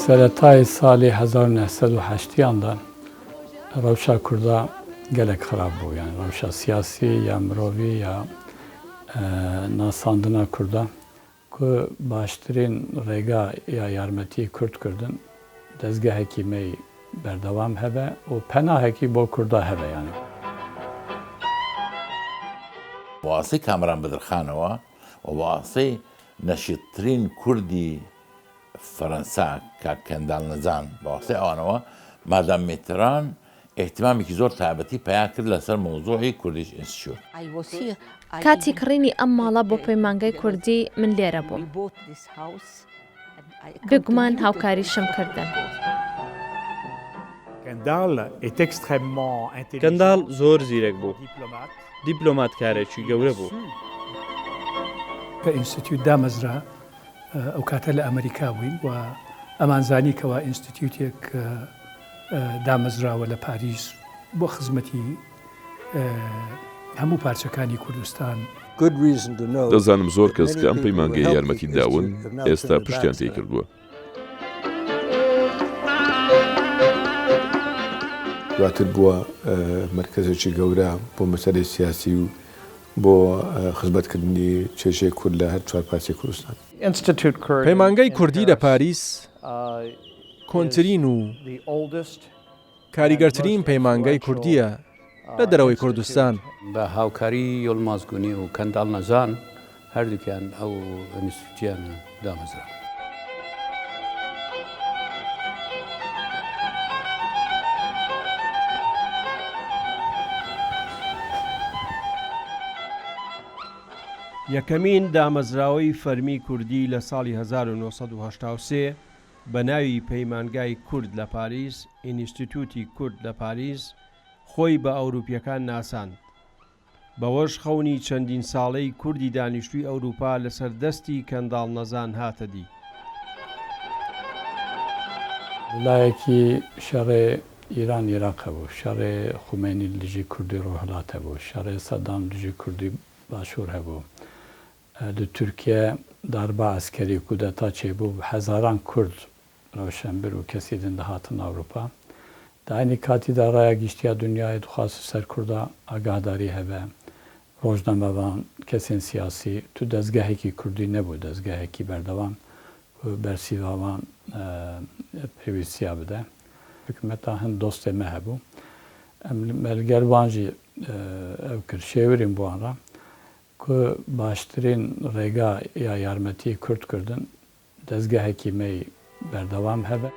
سەرەتای ساڵی 1970 یان دا ڕەوشا کوردا گەلەک خراپ بوو یان ڕەوشا سیاسی یا مرۆڤی یا ناساندنا کوردا کو باشترین ڕێگا یا یارمەتی کورد کردن دەزگەهەکی مەی بەردەوام هەبێ و پەناهەکی بۆ کوردا هەبێ یانی. بە واسطەی کامەران بەدرخانەوە و بە واسطەی نەشیتترین کوردی فەرەنسا کاک کەنداڵ نەزان بە واسطەی ئەوانەوە مادام میتران ئیهتیمامێکی زۆر تایبەتی پەیا کرد لەسەر مەوزوعی کوردیش ئینستیتیوت. کاتی کڕینی ئەم ماڵە بۆ پەیمانگای کوردی من لێرە بووم. بێگومان هاوکاریشم کردن. کەنداڵ زۆر زیرەک بوو. دیپلۆماتکارێکی گەورە بوو. کە ئینستیتیوت دامەزرا ئەو کاتە لە ئەمەریکا بووین و ئەمانزانی کەوا ئینستیتیوتێک دامەزراوە لە پاریس بۆ خزمەتی هەموو پارچەکانی کوردستان. دەزانم زۆر کەس کە ئەم پەیمانگەیە یارمەتی داون ئێستا پشتیان تێی کردووە. دواتر بووە مەرکەزێکی گەورە بۆ مەسەلەی سیاسی و بۆ خزمەتکردنی کێشەی کورد لە هەر چوارپارچەی کوردستان. پەیمانگای کوردی لە پاریس کۆنترین و کاریگەرترین پەیمانگای کوردییە لە دەرەوەی کوردستان. بە هاوکاری یڵماز گونی و کەنداڵ نەزان هەردووکیان ئەو ئینستیتوتیان دامەزراند. یەکەمین دامەزراوەی فەرمی کوردی لە ساڵی 1983 بە ناوی پەیمانگای کورد لە پاریس، ئینیستیتوتی کورد لە پاریس، خۆی بە ئەوروپییەکان ناساند. بەوەش خەونی چەندین ساڵەی کوردی دانیشتووی ئەوروپا لەسەر دەستی کەنداڵ نەزان هاتە دی. لایەکی شەڕێ ئیران ئیراق هەبوو، شەڕێ خومەینی دژی کوردی ڕۆهەڵات هەبوو، شەڕێ سەدام دژی کوردی باشوور هەبوو، لە تورکیە داربا ئەسکەری کودەتا چێبوو، هەزاران کورد رەوشەنبیر و کەسی دن دەهاتن ئەوروپا. دە عەینی کاتیدا ڕایا گشتیا دونیایێ دخواست سەر کوردا ئاگاهداری هەبێ. ڕۆژنامەڤان، کەسێن سیاسی، تو دەزگەهێکی کوردی نەبوو دەزگەهێکی بەردەوام کو بەرسیڤا وان پێویستیا بدە. حکومەتا هەند دۆستێ مە هەبوو. ئەم مە لگەل وان ژی ئەو کرد. شێوریم بوان ڕا کو باشترین ڕێگا یا یارمەتی کورد کردن دەزگەهەکی مەی بەردەوام هەبێ.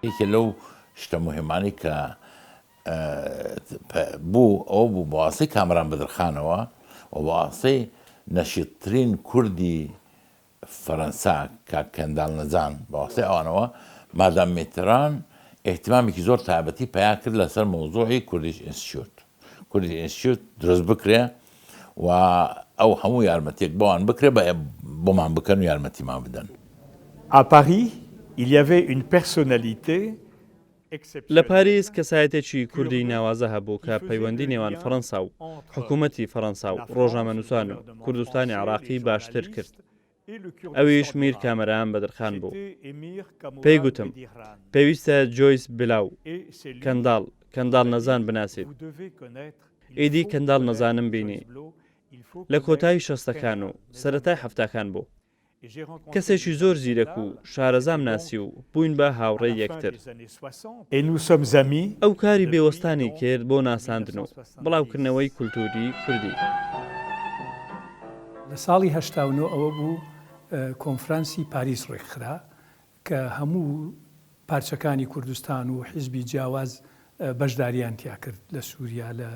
یەکێ لەو شتە موهیمانەی کە بوو ئەوە بوو بە واسطەی کامەران بەدرخانەوە و بە واسطەی نەشیتترین کوردی فەرەنسا کاک کەنداڵ نەزان بە واسطەی ئەوانەوە مادام میتران ئیهتیمامێکی زۆر تایبەتی پەیا کرد لەسەر مەوزوعی کوردیش ئینستیتیوت کوردیش ئینستیتیوت دروست بکرێ و ئەو هەموو یارمەتیەک بەوان بکرێ بە بۆمان بکەن و یارمەتیمان بدەن. À Paris, il y avait une personnalité لە پاریس کەسایەتێکی کوردی ناوازە هەبوو کە پەیوەندی نێوان فەڕەنسا و حکوومەتی فەڕەنسا و ڕۆژنامەنووسان و کوردستانی عێراقی باشتر کرد، ئەویش میر کامەران بەدرخان بوو. پێی گوتم، پێویستە جۆیس بلاو، کەنداڵ، کەنداڵ نەزان بناسیت. ئیدی کەنداڵ نەزانم بینی. لە کۆتایی شەستەکان و سەرەتای حەفتاکان بوو. کەسێکی زۆر زیرەک و شارەزام ناسی و بووین بە هاوڕێی یەکتر. ئەو کاری بێوەستانی کرد بۆ ناساندن و بڵاوکردنەوەی کولتووری کوردی. لە ساڵی 89 ەوە بوو کۆنفرانسی پاریس ڕێکخرا کە هەموو پارچەکانی کوردستان و حیزبی جیاواز بەشداریان تیا کرد لە سوریا لە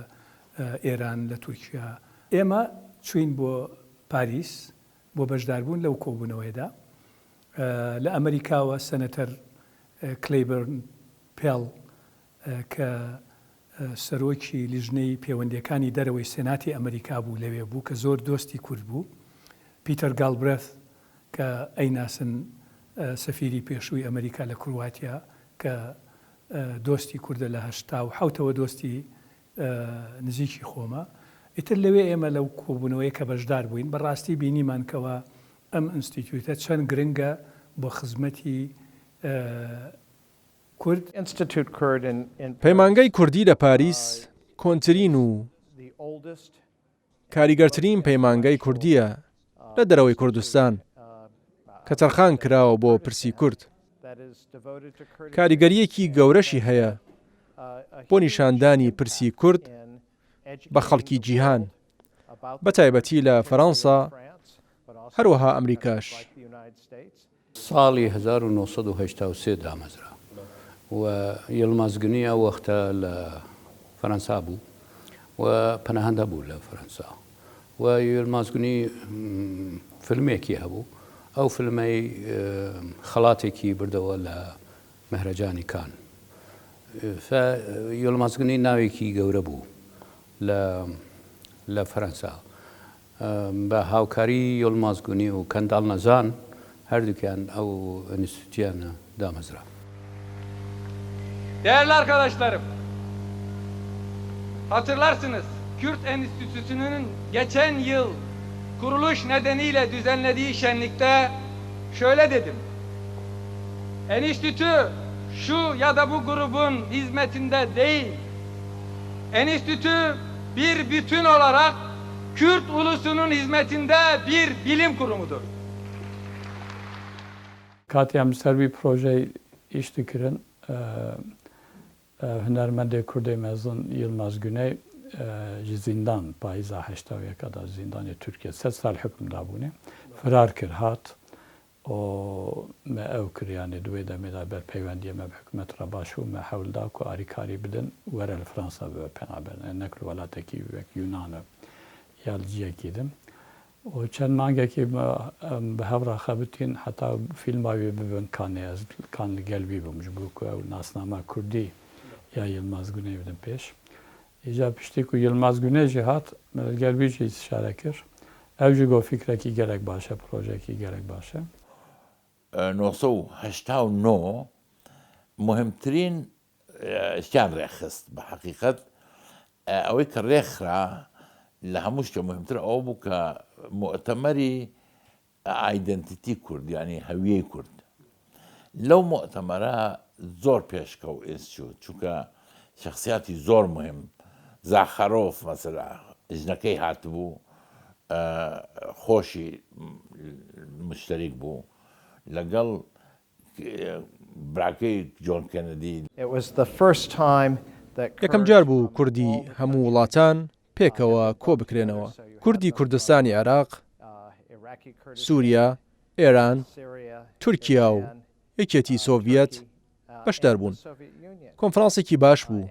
ئێران لە تورکیا. ئێمە چووین بۆ پاریس بۆ بەشداربوون لەو کۆبوونەوەیەدا لە ئەمەریکاوە سەنەتەر کلەیبرن پێڵ کە سەرۆکی لیژنەی پێوەندییەکانی دەرەوەی سێناتی ئەمەریکا بوو لەوێ بوو کە زۆر دۆستی کورد بوو، پیتەر گاڵبرێث کە ئەیناسن سەفیری پێشووی ئەمەریکا لە کرواتیا کە دۆستی کوردە لە 87 ەوە دۆستی نزیکی خۆمە. ئیتر لەوێ ئێمە لەو کۆبوونەوەیە کە بەشدار بووین بە ڕاستی بینیمان کەوا. ئەم ئینستیتیوتە چەند گرنگە بۆ خزمەتی کورد. پەیمانگای کوردی لە پاریس کۆنترین و کاریگەرترین پەیمانگای کوردییە لە دەرەوەی کوردستان کە تەرخان کراوە بۆ پرسی کورد. کاریگەرییەکی گەورەشی هەیە بۆ نیشاندانی پرسی کورد بە خەڵکی جیهان، بەتایبەتی لە فەرەنسا، هەروەها ئەمریکاش. ساڵی 1983 دامەزرا و یڵماز گونی ئەو وەختە لە فەرەنسا بوو و پەناهەندە بوو لە فەرەنسا و یڵماز گونی فیلمێکی هەبوو ئەو فیلمەی خەڵاتێکی بردەوە لە مەهرەجانی کان یڵماز گونی ناوێکی گەورە بوو لە لە فەرەنسا بە هاوکاری یۆلماز گونی و کەنداڵ نەزان هەردووکیان ئەو ئینستیتوتیان دامەزرا. Değerli arkadaşlarım, hatırlarsınız Kürt Enstitüsü'nün geçen yıl kuruluş nedeniyle düzenlediği şenlikte şöyle dedim. Enstitü şu ya da bu grubun hizmetinde değil. Enstitü bir bütün olarak Kürt ulusunun hizmetinde bir bilim kurumudur. Katê em li ser wî projeyê îş dikirin, hunermendê Kurdê mezin Yilmaz Güney ji zîndan payîza 81 da zîndanê Tirkiye sed sal hukm dabûnê firar kir hat û me ew kir yanî di wê demê de ber peywendiyê me bi hikûmet re baş bû me hewl da ku arîkarî bidin were li Fransa bibe penaber nek li welatekî wek Yunan ya li ciyekî din û çend mangekî me em bi hev re xebitîn heta fîlma wî bibin Kanê ez kan li gel wî bûm ji bo ku ew nasnama kurdî ya Yilmaz Guney bidin pêş. Îcar piştî ku Yilmaz Guney jî hat, me li gel wî jî îstişare kir. Ew jî got fîkrekî gelek baş e, projeyekî gelek baş e. 989 موهیمترین شتیان ڕێکخست بە حەقیقەت ئەوەی کە ڕێکخرا لە هەموو شتێ موهیمتر ئەوە بوو کە موئتەمەری ئایدنتیتی کورد یانی هەویەی کورد لەو موئتەمەرە زۆر پێشکەو ئینستیتوت چونکە شەخسیاتی زۆر موهیم زاخارۆف مەسەلا ژنەکەی هاتبوو خۆشی مشتەریک بوو لەگەڵ براکەی جۆن کەنەدی. یەکەم جار بوو کوردی هەموو وڵاتان پێکەوە کۆبکرێنەوە، کوردی کوردستانی عێراق، سووریا، ئێران، تورکیا و یەکێتی سۆڤیەت بەشدار بوون. کۆنفرانسێکی باش بوو.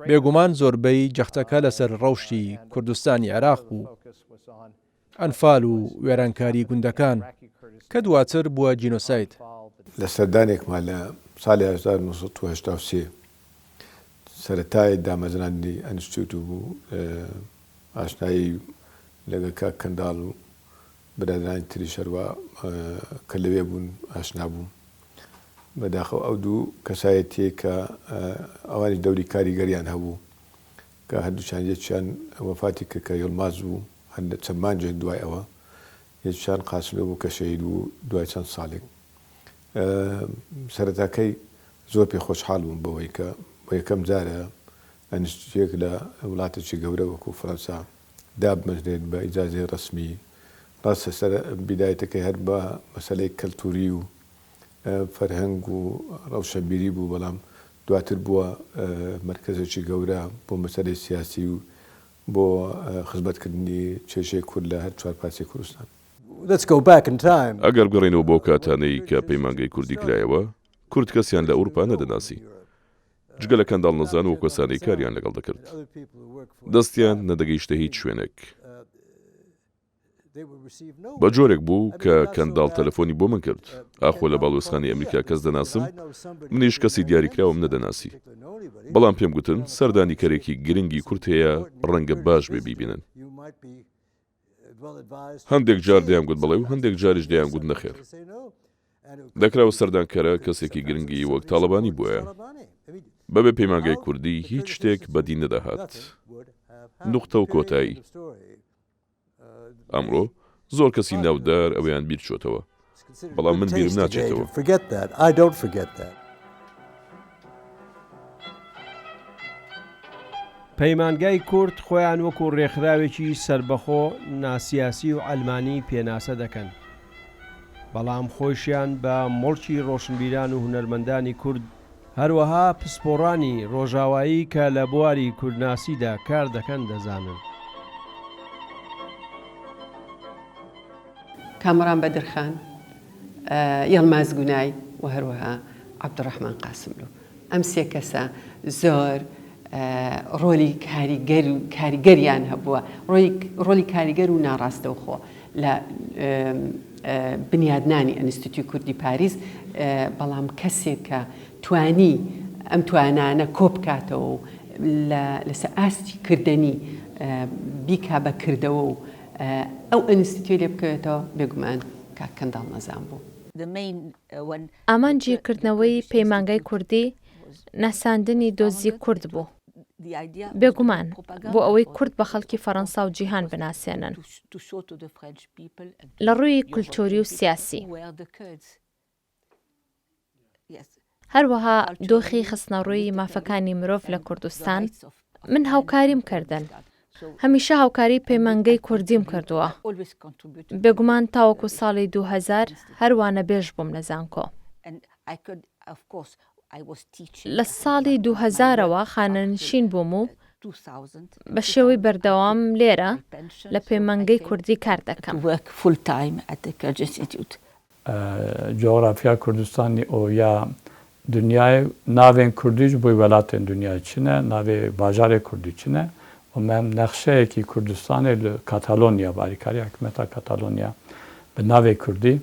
بێگومان زۆربەی جەختەکە لەسەر ڕەوشی کوردستانی عێراق بوو. ئەنفال و وێرانکاری گوندەکان کە دواتر بووە جینۆساید. لە سەردانێکما لە ساڵی 1983 سەرەتای دامەزراندنی ئەنستیتوت بوو، ئاشنایی لەگەڵ کاک کەنداڵ و برادەرانی تریش هەروا کە لەوێ بوون ئاشنا بووم. بەداخەوە ئەو دوو کەسایەتیەی کە ئەوانیش دەوری کاریگەریان هەبوو کە هەردووکیان یەکیان وەفاتی کرد کە یڵماز بوو هەر لە چەند مانگێک دوای ئەوە، یەکیان قاسملۆ بوو کە شەهید بوو دوای چەند ساڵێک. سەرەتاکەی زۆر پێ خۆشحاڵ بووم بەوەی کە بۆ یەکەم جارە ئەنستیتیۆیەک لە وڵاتێکی گەورە وەکوو فەرەنسا دابمەزرێت بە ئیجازەی ڕەسمی. ڕاستە سەر بیدایەتەکەی هەر بە مەسەلەی کەلتووری و فەرهەنگ و ڕەوشەنبیری بوو، بەڵام دواتر بووە مەرکەزێکی گەورە بۆ مەسەلەی سیاسی و بۆ خزمەتکردنی کێشەی کورد لە هەر چوار پارچەی کوردستان. ئەگەر بگەڕێینەوە بۆ ئەو کاتانەی کە پەیمانگەی کوردی کرایەوە، کورد کەسیان لە ئەوروپا نەدەناسی، جگە لە کەنداڵ نەزان و ئەو کەسانەی کاریان لەگەڵ دەکرد. دەستیان نەدەگەیشتە هیچ شوێنێک. بە جۆرێک بوو کە کەنداڵ تەلەفۆنی بۆ من کرد، ئاخۆ لە باڵوێزخانەی ئەمریکا کەس دەناسم؟ منیش کەسی دیاریکراوم نەدەناسی. بەڵام پێم گوتن سەردانیکەرێکی گرنگی کورد هەیە ڕەنگە باش بێ بیبینن. هەندێک جار دەیانگوت بەڵێ و هەندێک جاریش دەیانگوت نەخێر. دەکرا ئەو سەردانکەرە کەسێکی گرنگی وەک تاڵەبانی بوایە. بەبێ پەیمانگای کوردی هیچ شتێک بەدی نەدەهات. نوقتە و کۆتایی. ئەمڕۆ. زۆر کەسی ناودار ئەوەیان بیر چۆتەوە، بەڵام من بیرم ناچێتەوە. پەیمانگای کورد خۆیان وەکو رێکخراوێکی سەربەخۆ، ناسیاسی و عەلمانی پێناسە دەکەن، بەڵام خۆیشیان بە موڵکی رۆشنبیران و هونەرمەندانی کورد، هەروەها پسپۆڕانی رۆژاوایی کە لە بواری کوردناسیدا کار دەکەن دەزانن. کامەران بەدرخان، یەڵماز گونای و هەروەها عەبدولڕەحمان قاسملوو. ئەم سێ کەسە زۆر ڕۆلی کاریگەر کاریگەریان هەبووە، ڕۆلی کاریگەر و ناڕاستەوخۆ لە بنیادنانی ئەنستیتوی کوردی پاریس، بەڵام کەسێک کە توانی ئەم توانانە کۆبکاتەوە و لەسەر ئاستی کردەنی بیکا بە کردەوە و ئەو ئەنستیتوی لێ بکەوێتەوە بێگومان کاک کەنداڵ نەزان بوو. ئامانجی کردنەوەی پەیمانگای کوردی ناساندنی دۆزی کورد بوو. بێگومان بۆ ئەوەی کورد بە خەڵکی فەرەنسا و جیهان بناسێنن لە ڕووی کولتووری و سیاسی. هەروەها دۆخی خستنەڕووی مافەکانی مرۆڤ لە کوردستان، من هاوکاریم کردن. هەمیشە هاوکاری پەیمانگەی کوردیم کردووە. بێگومان تاوەکو ساڵی 2000 هەر وانەبێژ بووم لە زانکۆ. لە ساڵی دووهەزارەوە خانەنشین بووم و بە شێوەی بەردەوام لێرە لە پەیمانگەی کوردی کار دەکەم. جوغرافیا کوردستانی ئۆ یا دنیایê navên kurdî ji bo welatên dinyayê çi ne, navê bajarê kurdî çi ne û me nexşeyekî Kurdistanê li Katalonya bi alîkariya hikûmeta Katalonya bi navê kurdî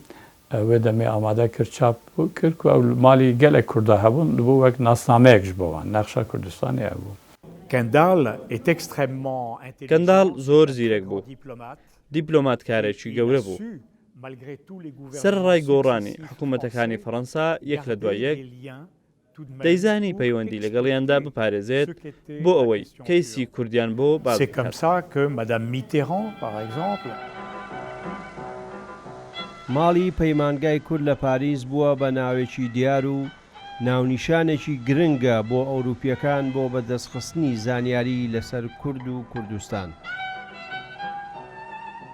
wê demê amade kir çap kir ku ew li malî gelek kurda hebûn dibû wek nasnameyek ji bo wan nexşa Kurdistanê ew bû. کەنداڵ زۆر زیرەک بوو، دیپلۆماتکارێکی گەورە بوو. سەرەڕای گۆڕانی حکوومەتەکانی فەڕەنسا یەک لە دوای یەک، دەیزانی پەیوەندی لەگەڵیاندا بپارێزێت بۆ ئەوەی کەیسی کوردیان بۆ باس بکات. ماڵی پەیمانگای کورد لە پاریس بووە بە ناوێکی دیار و ناونیشانێکی گرنگە بۆ ئەوروپییەکان بۆ بەدەستخستنی زانیاری لەسەر کورد و کوردستان.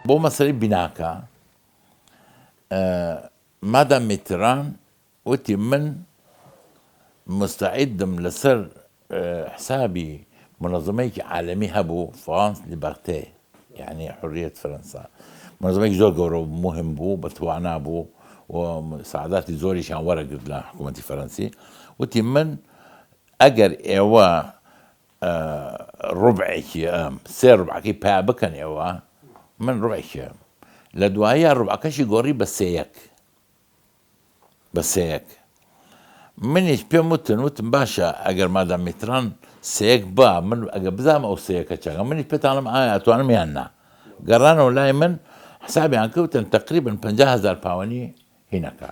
بۆ مەسەلەی بیناکە مادام میتران وتی من موستەعیدم لەسەر حسابی مونەزەمەیەکی عالەمی هەبوو فرانس لیبەرتێ یانی حوریەت فرەنسا مونەزەمەیەکی زۆر گەورە و موهم بوو بە توانا بوو و مساعداتی زۆریشیان وەرەگرت لە حکوومەتی فەرەنسی وتی من ئەگەر ئێوە ڕوبعێکی ئەم سێ ڕوبعەکەی پیا بکەن ئێوە من ڕوبعێکی ئەم لە دوایە ڕوبعەکەشی گۆڕی بە سێیەک بە سێیەک منیش پێم وتن وتم باشە ئەگەر مادام میتران سێیەک با من ئەگە بزانم ئەو سێیەکە چەکە منیش پێتانم ئایا ئەتوانم یان نا گەڕانەوە لای من حسابیان کەوتن تقریبا 50 هزار پاوەنی هینەکە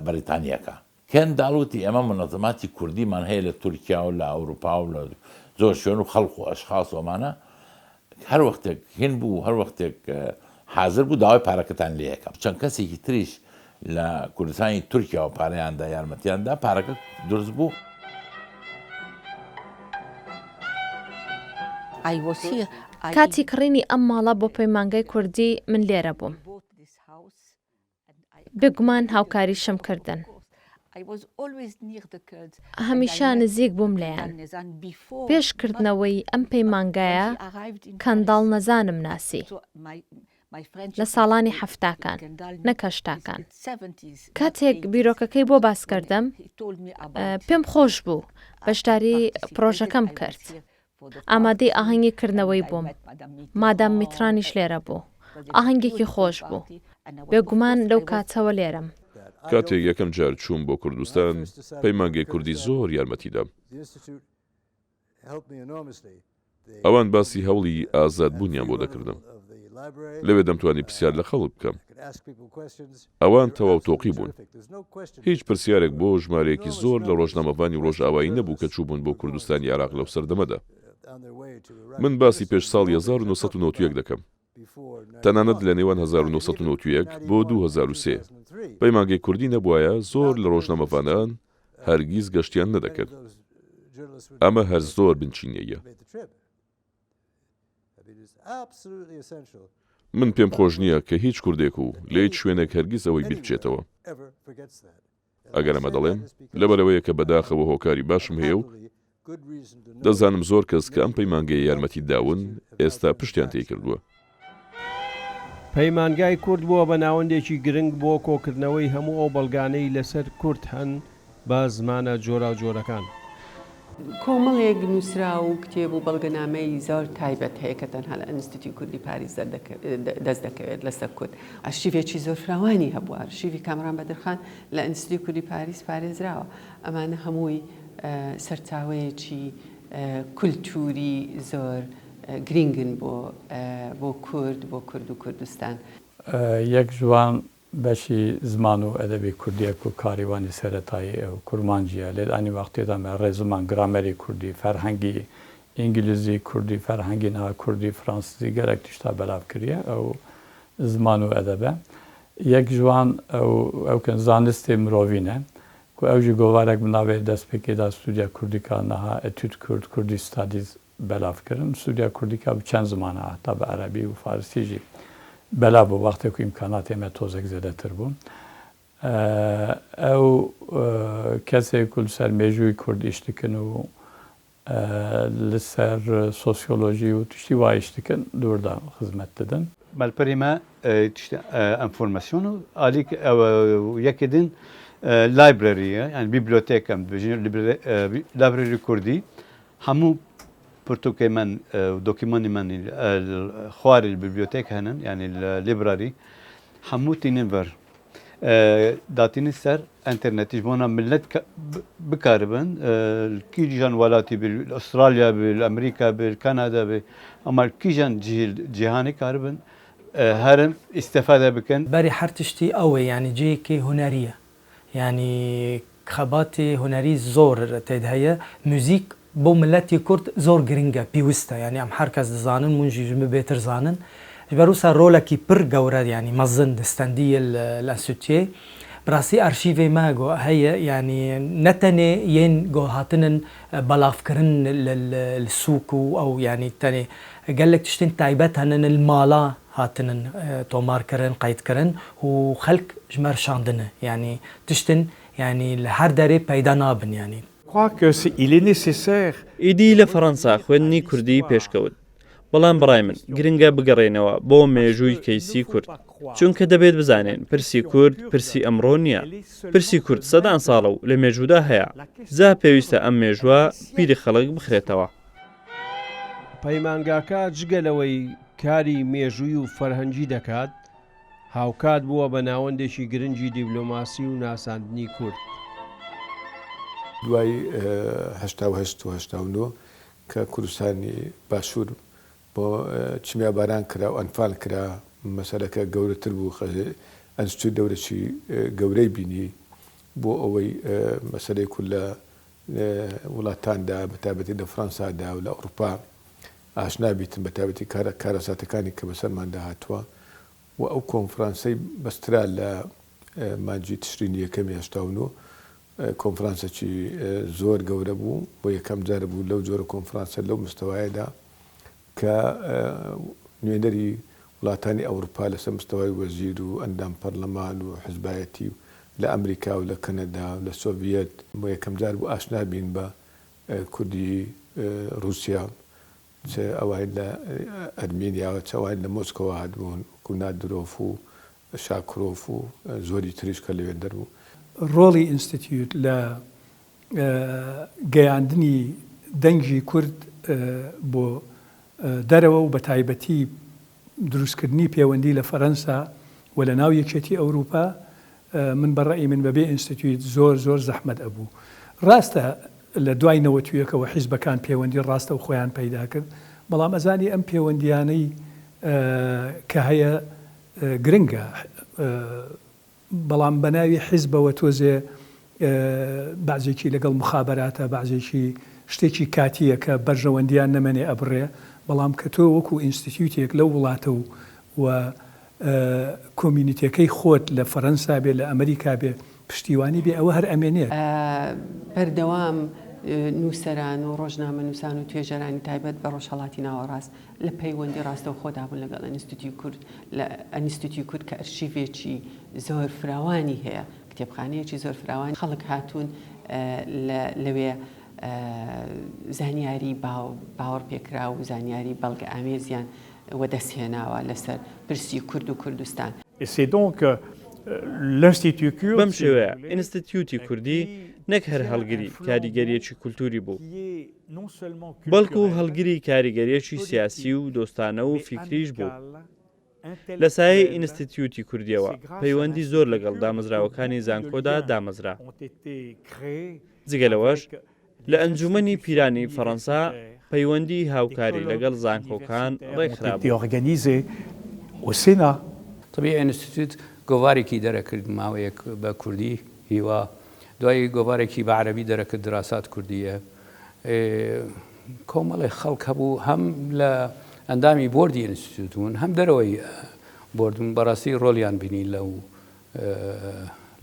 بەریتانیەکە کەنداڵ وتی، ئێمە مونەزەماتی کوردیمان هەیە لە تورکیا و لە ئەوروپا و لە زۆر شوێن و خەڵک و ئەشخاس و ئەمانە هەر وەختێک هین بوو هەر وەختێک حازر بوو داوای پارەکەتان لێ ئەکەم. چەند کەسێکی تریش لە کوردستانی تورکیاوە پارەیان دا یارمەتیان دا پارەکە دروست بوو. کاتی کڕینی ئەم ماڵە بۆ پەیمانگای کوردی من لێرە بووم. بێگومان هاوکاریشم کردن. هەمیشە نزیک بووم لێیان. پێش کردنەوەی ئەم پەیمانگایە کەنداڵ نەزانم ناسی. لە ساڵانی حەفتاکان، نەک هەشتاکان. کاتێک بیرۆکەکەی بۆ باس کردم، پێم خۆش بوو، بەشداری پڕۆژەکەم کرد. ئامادەی ئاهەنگی کردنەوەی بووم، مادام میترانیش لێرە بوو. ئاهەنگێکی خۆش بوو. بێگومان لەو کاتەوە لێرەم. کاتێک یەکەم جار چووم بۆ کوردستان، پەیمانگەی کوردی زۆر یارمەتی دام. ئەوان باسی هەوڵی ئازادبوونیان بۆ دەکردم. لەوێ دەمتوانی پرسیار لە خەڵک بکەم. ئەوان تەواو تۆقی بوون. هیچ پرسیارێک بۆ ژمارەیەکی زۆر لە ڕۆژنامەڤانی ڕۆژئاوایی نەبوو کە چووبوون بۆ کوردستانی عێراق لەو سەردەمەدا. من باسی پێش ساڵی 1991 دەکەم. تەنانەت لە نێوان 1991 بۆ 2003 پەیمانگەی کوردی نەبوایە زۆر لە ڕۆژنامەڤانان هەرگیز گەشتیان نەدەکرد. ئەمە هەر زۆر بنچینەییە. من پێم خۆش نییە کە هیچ کوردێک و لە هیچ شوێنێک هەرگیز ئەوەی بیر بچێتەوە. ئەگەر ئەمە دەڵێم، لەبەرئەوەیە کە بەداخەوە هۆکاری باشم هەیە و دەزانم زۆر کەس کە ئەم پەیمانگەیە یارمەتی داون، ئێستا پشتیان تێیکردووە. پەیمانگای کورد بووە بە ناوەندێکی گرنگ بۆ کۆکردنەوەی هەموو ئەو بەڵگانەی لەسەر کورد هەن بە زمانە جۆراوجۆرەکان. کۆمەڵێک نووسراو و کتێب و بەڵگەنامەی زۆر تایبەت هەیە کە تەنها لە ئەنستیتیوی کوردی پاریس دەست دەکەوێت لەسەر کورد. ئەرشیڤێکی زۆر فراوانی هەبووە. ئەرشیڤی کامەران بەدرخان لە ئەنستیتیوی کوردی پاریس پارێزراوە. ئەمانە هەمووی سەرچاوەیەکی کولتووری زۆر گرینگن بۆ بۆ کورد، بۆ کورد و کوردستان. یەک ژوان بەشی زمان و ئەدەبی کوردیە کو کاری وانی سەرەتایی ئەو کورمانجیە لێ ئانی وەختێ دا مە ڕێزمان گرامەری کوردی، فەرهەنگی ئینگلیزی کوردی، فەرهەنگی نها کوردی فرانسزی گەلەک تشتا بەلاڤ کریە ئەو زمان و ئەدەبە. یەک ژوان ئەو ئەو کن زانستێ مرۆڤینە کو ئەو ژی گۆڤارەک bi navê destpêkê da Studia Kurdika niha Etüd Kurd, Kurdish Studies belav kirin. Studia Kurdika bi çend zimana heta bi erebî û farisî jî belav bû wextê ku îmkanatê me tozek zêdetir bû. Ew kesê ku li ser mêjûyê kurd îş dikin û li ser sosyolojî û tiştî wa îş dikin li wir de xizmet didin. Malperê me tiştê enformasyon û alîk ew yekê din library ye yanî bîblîotek em dibêjin library kurdî hemû pirtûkê men û dokîmanê men xwarê li bîblîotek henin yanî li library hemû tînin vir. Datînin ser înternetê ji bona milet bikaribin li kîjan welatî bi li Astralya bi li Amerîka bi li Kanada bi ama li kîjan cihê cîhanê karibin herin îstîfade bikin. Berî her tiştî ew e yanî cihekî hunerî ye. Yanî xebatê hunerî zor tê de heye. Muzîk bo miletê kurd zor giring e, pîwist e. Yanî em her kes dizanin, hûn jî ji min bêtir zanin. Ji ber wisa rolekî pir gewre yanî mezin stendiye li enstîtuyê. Bi rastî arşîvê me go heye yanî ne tenê yên go hatinin belavkirin li sûk û ew yanî tenê gelek tiştên taybet henin li mala hatinin tomarkirin, qeydkirin û xelk ji me re şandine. Yanî tiştên yanî li her derê peyda nabin yanî. ئیدی لە فەڕەنسا خوێندنی کوردی پێشکەوت. بەڵام بەڕای من گرنگە بگەڕێینەوە بۆ مێژووی کەیسی کورد. چونکە دەبێت بزانین پرسی کورد پرسی ئەمڕۆ نییە. پرسی کورد سەدان ساڵە و لە مێژوودا هەیە. جا پێویستە ئەم مێژووە بیری خەڵک بخرێتەوە. پەیمانگاکە جگە لەوەی کاری مێژووی و فەرهەنگی دەکات، هاوکات بووە بە ناوەندێکی گرنگی دیبلۆماسی و ناساندنی کورد. دوای 88 و 89 کە کوردستانی باشوور بۆ کیمیاباران کرا و ئەنفال کرا، مەسەلەکە گەورەتر بوو، ئەنستیتوت دەورێکی گەورەی بینی بۆ ئەوەی مەسەلەی کورد لە وڵاتاندا بە تایبەتی لە فڕەنسادا و لە ئەوڕوپا ئاشنا بیتن بە تایبەتی کارەساتەکانی کە بەسەرماندا هاتووە و ئەو کۆنفرانسەی بەسترا لە مانگی تشرینی یەکەمی 89 کۆنفرانسێکی زۆر گەورە بوو بۆ یەکەم جار بوو لەو جۆرە کۆنفرانسە لەو مستەوایەدا کە نوێنەری وڵاتانی ئەوروپا لەسەر مستەوای وەزیر و ئەندام پەرلەمان و حزبایەتی و لە ئەمریکا و لە کەنەدا و لە سۆڤیەت بۆ یەکەم جار بوو ئاشنا بین بە کوردی ڕووسیا چ ئەوای لە ئەرمینیا و چ ئەوای لە مۆسکۆوە هاتبوون وەکوو نادرۆف و شاکرۆف و زۆری تریش کە لەوێندەر بوو. ڕۆڵی ئینستیتیوت لە گەیاندنی دەنگی کورد بۆ دەرەوە و بەتایبەتی دروستکردنی پێوەندی لە فەرەنسا و لە ناو یەکێتی ئەوروپا من بە ڕەئی من بەبێ ئینستیتیوت زۆر زۆر زەحمەت ئەبوو. ڕاستە لە دوای نەوەتویەکەوە حیزبەکان پێوەندی ڕاستەوخۆیان پەیدا کرد، بەڵام ئەزانی ئەم پێوەندیانەی کە هەیە گرنگە، بەڵام بە ناوی حیزبەوە تۆزێ بەعزێکی لەگەڵ موخابەراتە، بەعزێکی شتێکی کاتییە کە بەرژەوەندییان نەمەنێ ئەبڕێ، بەڵام کە تۆ وەکوو ئینستیتیوتێک لەو وڵاتە و. و کۆمیونیتیەکەی خۆت لە فەرەنسا بێ لە ئەمریکا بێ پشتیوانی بێ ئەوە هەر ئەمێنێت. بەردەوام نووسەران و ڕۆژنامەنووسان و توێژەرانی تایبەت بە ڕۆژهەڵاتی ناوەڕاست لە پەیوەندی ڕاستەوخۆدا بوون لەگەڵ ئەنستیتیوی کورد، لە ئەنستیتیوی کورد کە ئەرشیڤێکی زۆر فراوانی هەیە، کتێبخانەیەکی زۆر فراوان، خەڵک هاتوون لەوێ زانیاری باوەڕپێکراو و زانیاری بەڵگەئامێزیان وەدەستهێناوە لەسەر پرسی کورد و کوردستان. بەم شێوەیە ئینستتیوتی کوردی نەک هەر هەڵگری کاریگەرییەکی کولتووری بوو، بەڵکو هەڵگری کاریگەرییەکی سیاسی و دۆستانە و فیکریش بوو. لە سایەی ئینستتیوتی کوردییەوە پەیوەندی زۆر لەگەڵ دامەزراوەکانی زانکۆدا دامەزرا. جگە لەوەش لە ئەنجوومەنی پیرانی فەڕەنسا پەیوەندی هاوکاری لەگەڵ زانکۆکان ڕێکخرابوو. تەبیعی ئینستیتوت گۆڤارێکی دەرەکرد ماوەیەک بە کوردی، هیوا، دوایی گۆڤارێکی بە عەرەبی دەرەکرد، دراسات کوردیە. کۆمەڵێک خەڵک هەبوو هەم لە ئەندامی بۆردی ئینستیتوت بوون هەم دەرەوەی بۆرد بوون، بەڕاستی ڕۆڵیان بینی لەو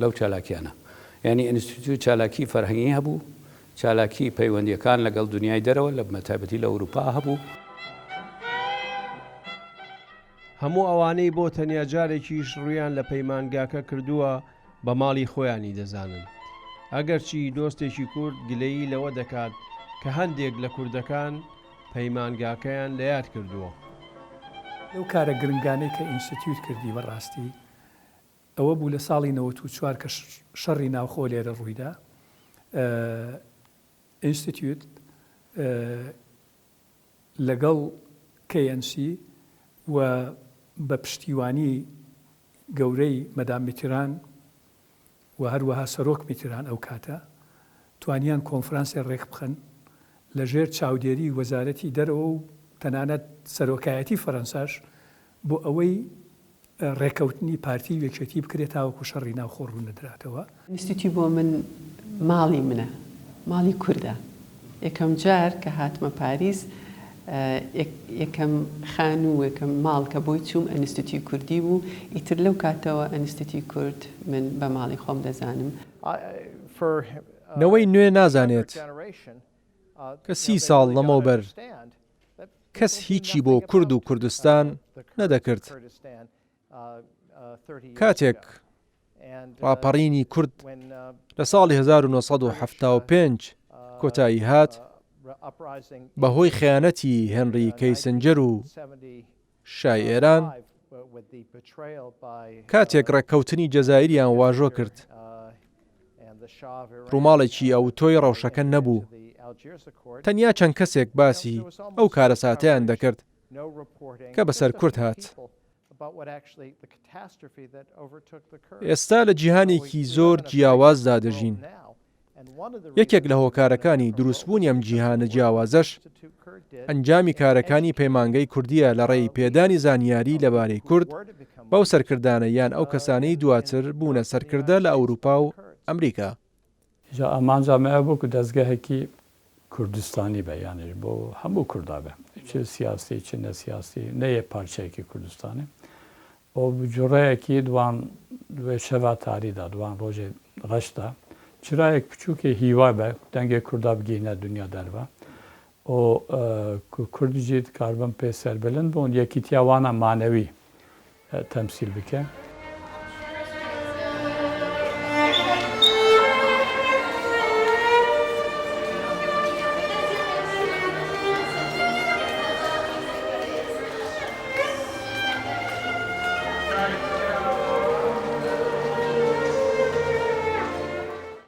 لەو چالاکیانە. یانی ئینستیتوت چالاکی فەرهەنگی هەبوو، چالاکی پەیوەندییەکان لەگەڵ دنیای دەرەوە لە بەتایبەتی لە ئەوروپا هەبوو. هەموو ئەوانەی بۆ تەنیا جارێکیش ڕوویان لە پەیمانگاکە کردووە بە ماڵی خۆیانی دەزانن. ئەگەرچی دۆستێکی کورد گلەیی لەوە دەکات کە هەندێک لە کوردەکان پەیمانگاکەیان لە یاد کردووە. لەو کارە گرنگانەی کە ئینستتیوت کردی بە ڕاستی ئەوە بوو لە ساڵی 94 کە شەڕی ناوخۆ لێرە ڕوویدا ئینستتیوت لەگەڵ KNC و بە پشتیوانی گەورەی مەدام میتران و هەروەها سەرۆک میتران ئەو کاتە توانیان کۆنفرانسێ ڕێکبخەن لە ژێر چاودێری وەزارەتی دەرەوە و تەنانەت سەرۆکایەتی فەرەنساش بۆ ئەوەی ڕێکەوتنی پارتی و یەکێتی بکرێت تاوەکو شەڕی ناوخۆ ڕوونەدراتەوە. ئینستیتیو بۆ من ماڵی منە، ماڵی کوردە. یەکەم جار کە هاتمە پاریس، یەکەم خانوو و یەکەم ماڵ کە بۆی چووم ئەنستیتیوی کوردی بوو. ئیتر لەو کاتەوە ئەنستیتیوی کورد من بە ماڵی خۆم دەزانم. نەوەی نوێ نازانێت کە سی ساڵ لەمەوبەر کەس هیچی بۆ کورد و کوردستان نەدەکرد. کاتێک ڕاپەڕینی کورد لە ساڵی 1975 کۆتایی هات، بەهۆی خیانەتی هێنری کەیسنجەر و شای ئێران، کاتێک ڕێککەوتنی جەزائیریان واژۆ کرد، ڕووماڵێکی ئەوتۆی ڕەوشەکە نەبوو، تەنیا چەند کەسێک باسی ئەو کارەساتەیان دەکرد کە بەسەر کورد هات. ئێستا لە جیهانێکی زۆر جیاوازدا دەژین. یەکێک لە هۆکارەکانی دروستبوونی ئەم جیهانە جیاوازەش ئەنجامی کارەکانی پەیمانگەی کوردییە لە ڕێی پێدانی زانیاری لەبارەی کورد بەو سەرکردانە یان ئەو کەسانەی دواتر بوونە سەرکردە لە ئەوروپا و ئەمریکا. ئیجا ئامانجا مە ئەوە بوو کو دەزگەهێکی کوردستانی بێ یانیش بۆ هەموو کوردا بێ چ سیاسی چ نەسیاسی نە یە پارچەیەکی کوردستانی و جوڕەیەکی دوان دوێ شەڤا تاریدا دوان ڕۆژێ ڕەشدا چرایەک بچووکێ هیوا بە دەنگێ کوردا بگەینە دنیا دەرڤە و کورد ژی دکاربن پێ سەربلند بوون یەکیتیا وانە مانەوی تەمسیل بکە.